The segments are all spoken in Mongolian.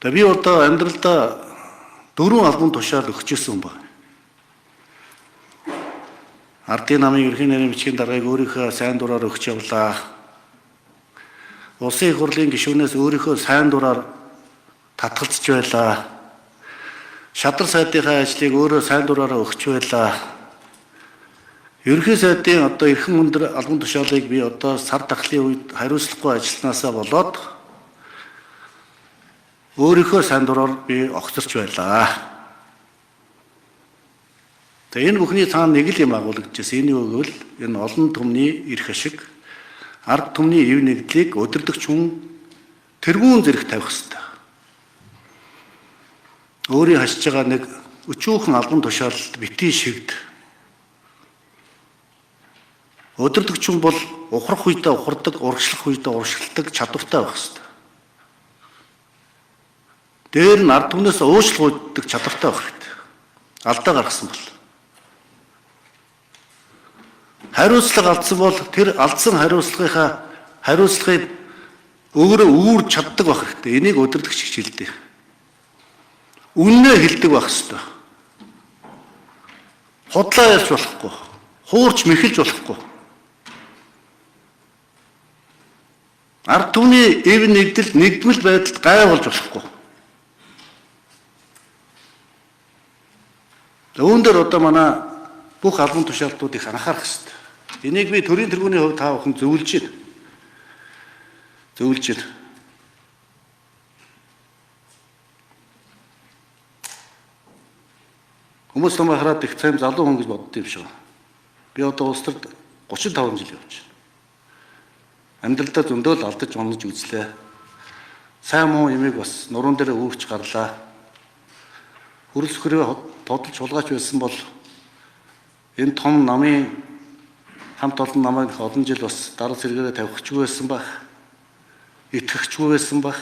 Тэгээ би одоо амьдралдаа 4 албан тушаал өгчээсэн байна. Ардын намын ерхий нарийн бичгийн даргаыг өөрийнхөө сайн дураар өгч явлаа. Улсын их хурлын гишүүнээс өөрийнхөө сайн дураар татгалзаж байлаа. Шадар сайдынхаа ажлыг өөрөө сайн дураараа өгч байлаа. Ерхий сайдын одоо эрхэм өндөр албан тушаалыг би одоо сар дахлын үед хариуцлагагүй ажилласнаасаа болоод өөрийнхөө сайн дураар би огцорч байлаа. Тэгээ энэ бүхний цаана нэг л юм агуулгадчихсан. Энэ юу гэвэл энэ олон түмний эрх ашиг, ард түмний эв нэгдлийг удирдагч хүн тэргүүн зэрэг тавих ёстой. Өөрийн хашиж байгаа нэг өчүүхэн албан тушаал битгий шигд. Удирдагч хүн бол ухрах үедээ ухардаг, урагшлах үедээ урагшилдаг чадвартай байх ёстой. Дээр нь ард түмнээс уучлах үйддэг чадвартай байх хэрэгтэй. Алдаа гаргасан бол. Хариуцлага алдсан бол тэр алдсан хариуцлагынхаа хариуцлагыг өөрөө үүрч чаддаг байх хэрэгтэй. Энийг удирдагч гэж хэлдэг. Үннээ хэлдэг байх ёстой. Худлаа ярьж болохгүй. Хуурч мэхэлж болохгүй. Ард түмний эв нэгдэл нэгдмэл байдалд гай болж болохгүй. Үүн дээр одоо манай бүх албан тушаалтууд их анхаарах хэрэгтэй. Энийг би төрийн тэргүүний хувьд та бүхэн зөвлөж байна. Зөвлөж байна. Хүмүүс намайг хараад их цайм залуу хүн гэж бодд юм шиг. Би одоо улс төрд 35 жил явж байна. Амьдралдаа зөндөө л алдаж онож үзлээ. Сайн муу ямиг бас нуруунд дээр үүрч гарлаа. Хөрөл сөхрөө тодолж хулгайч байсан бол энэ том намын хамт олон намайг олон жил бас дарал сэргээрээ тавихчгүй байсан байх. Итгэхчгүй байсан байх.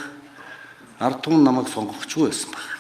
Ард түмэн намайг сонгохчгүй байсан байх.